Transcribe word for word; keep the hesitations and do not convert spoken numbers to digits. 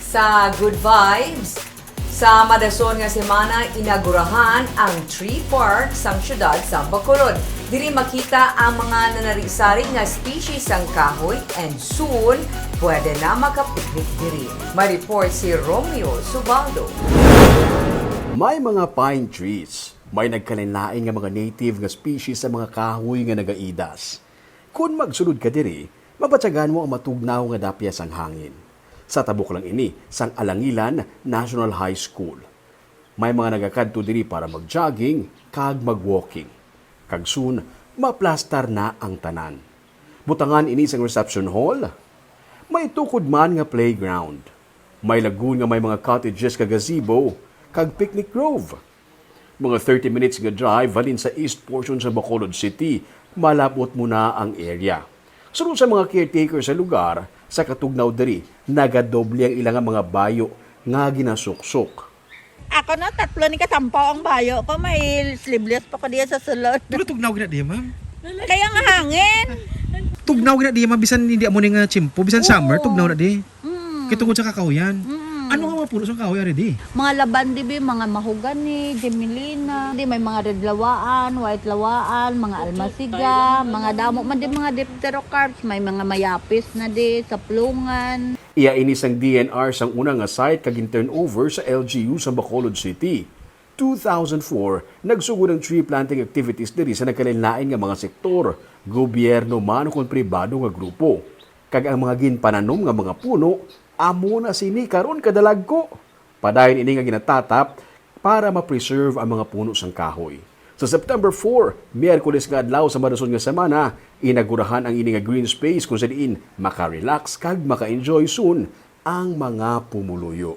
Sa Good Vibes, sa madason nga semana, inagurahan ang Tree Park sang siyudad sa Bacolod. Diri makita ang mga nanari-sari nga species sang kahoy, and soon, pwede na makapiknik diri. May report si Romeo Subaldo. May mga pine trees. May nagkalain-lain nga mga native nga species sa mga kahoy nga nagaidas. Kung magsulod ka diri, mabatyagan mo ang matugnaw nga dapya sang hangin. Sa tabok lang ini sang Alangilan National High School. May mga nagakadto diri para mag-jogging kag mag-walking. Kag soon, maplastar na ang tanan. Butangan ini sang reception hall. May tukod man nga playground. May lagoon nga may mga cottages kag gazebo, kag picnic grove. Mga thirty minutes nga drive halin sa east portion sa Bacolod City, malab-ot mo na ang area. Suno sa mga caretaker sa lugar, sa katugnaw diri, nagadoble ang ila nga mga bayo nga ginasuksok. Ako na, tatlo ni kasampaw ang bayo ko. May sleeveless pa ko diya sa sulod. Pero tugnaw gina diya, ma'am. Kaya nga hangin. Tugnaw gina diya, ma'am. Bisan hindi amo ni nga tiyempo. Bisan summer, tugnaw na di. Mm. Kaya tungkol sa kakahuyan. Mm. Ano nga mga puno sa kahoy ari di? Mga laban, di ba? Mga mahogany, gemelina, di may mga red lawaan, white lawaan, mga almasiga, mga damo man di mga dipterocarps, may mga mayapis na di, saplungan. Iya ini sang D N R sang una nga site kag gin-turnover sa L G U sa Bacolod City. Two thousand four, nagsugod ang tree planting activities diri sa nagkalain-lain nga mga sektor, gobyerno man ukon pribado nga grupo. Kag ang mga ginpananom nga mga puno, amo na sini karon kadalagko. Padayon ini nga ginatatap para ma-preserve ang mga puno sang kahoy. Sa September four, Miyerkules nga adlaw sa madason nga semana, inagurahan ang ini nga green space kung sa diin maka-relax kag maka-enjoy soon ang mga pumuluyo.